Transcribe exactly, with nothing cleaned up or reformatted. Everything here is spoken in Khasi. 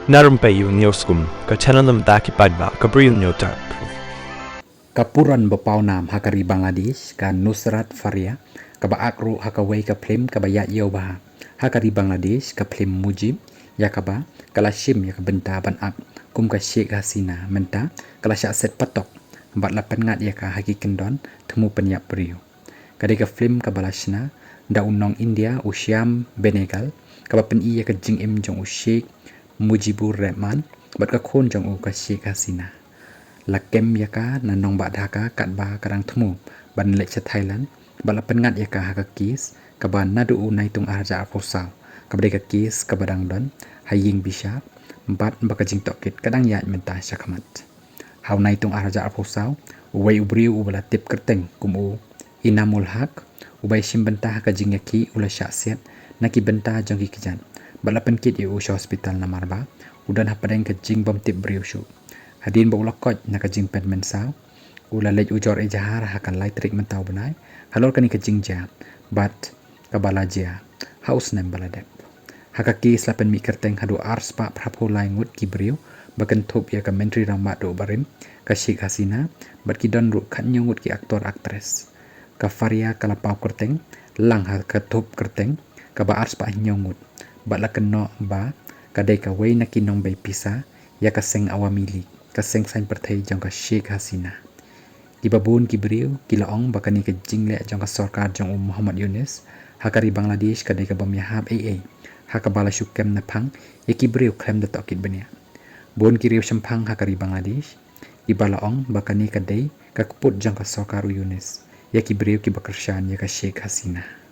Na rympei ïa u News Kum, ka channel na bynta ki paidbah, ka briew hynñiewtrep. Ka puron ba pawnam ha ka ri Bangladesh, ka Nusrat Faria, kaba ak ruh ha kawei ka phlim kaba ïaid ïew bha ha ka ri Bangladesh, ka phlim Mujib, ïa kaba ka la shim ïa ka bynta ban ak kum ka Sheikh Hasina, mynta ka la shah set patok bad la pynngat ïa ka ha ki kyndon thmu pynïap briew. Ka dei ka phlim kaba la shna da u nong India u Shyam Benegal, kaba pyni ïa ka jingim jong u Sheikh Mujibur Rahman bad ka khun jong u, ka Sheikh Hasina. La kem ïa ka na nongbah Dhaka katba ka dang thmu ban leit sha Thailand, bad la pynngat ïa ka ha ka kes kaba naduh u Naitung arhajar arphew saw, kaba dei ka kes kaba dang don ha ïing bishar, bad ba ka jingtohkit ka dang ïaid mynta shakhmat. Ha u Naitung arhajar arphew saw, uwei u briew uba la tip kyrteng kum u Inamul Haq, uba ïashim bynta ha ka jingïakhih, u la shah siat na ki bynta jong ki kjat bad la pynkit ïa u sha hospital, namar ba u don hapdeng ka jingbymtip briew shuh. Hadien ba u la koit na ka jingpynmynsaw, u la leit ujor ejahar ha ka lai tarik mynta u bnai halor kane ka jingjia, bad kaba la jia ha u snem ba la dep. Ha ka kes la pynmih kyrteng haduh arspah phraphew lai ngut ki briew ba kynthup ïa ka Myntri Rangbah Duh barim, ka Sheikh Hasina, bad ki don ruh khathynñiew ngut ki actor actress. Ka Faria ka la paw kyrteng lang ha ka thup kyrteng kaba arspah hynñiew ngut, bad la kynnoh ba ka dei kawei na ki nongbei pisa ïa ka seng Awami League, ka seng saiñ pyrthei jong ka Sheikh Hasina. Kiba bun ki briew ki la ong ba kane ka jingleh jong ka sorkar jong u Muhammad Yunus ha ka ri Bangladesh ka dei ka bym ïahap ei ei, ha kaba la shu kem naphang ïa ki briew khlem da tohkit bniah. Bun ki riew shemphang ha ka ri Bangladesh kiba la ong ba kane ka dei ka kput jong ka sorkar u Yunus ïa ki briew kiba kyrshan ïa ka Sheikh Hasina.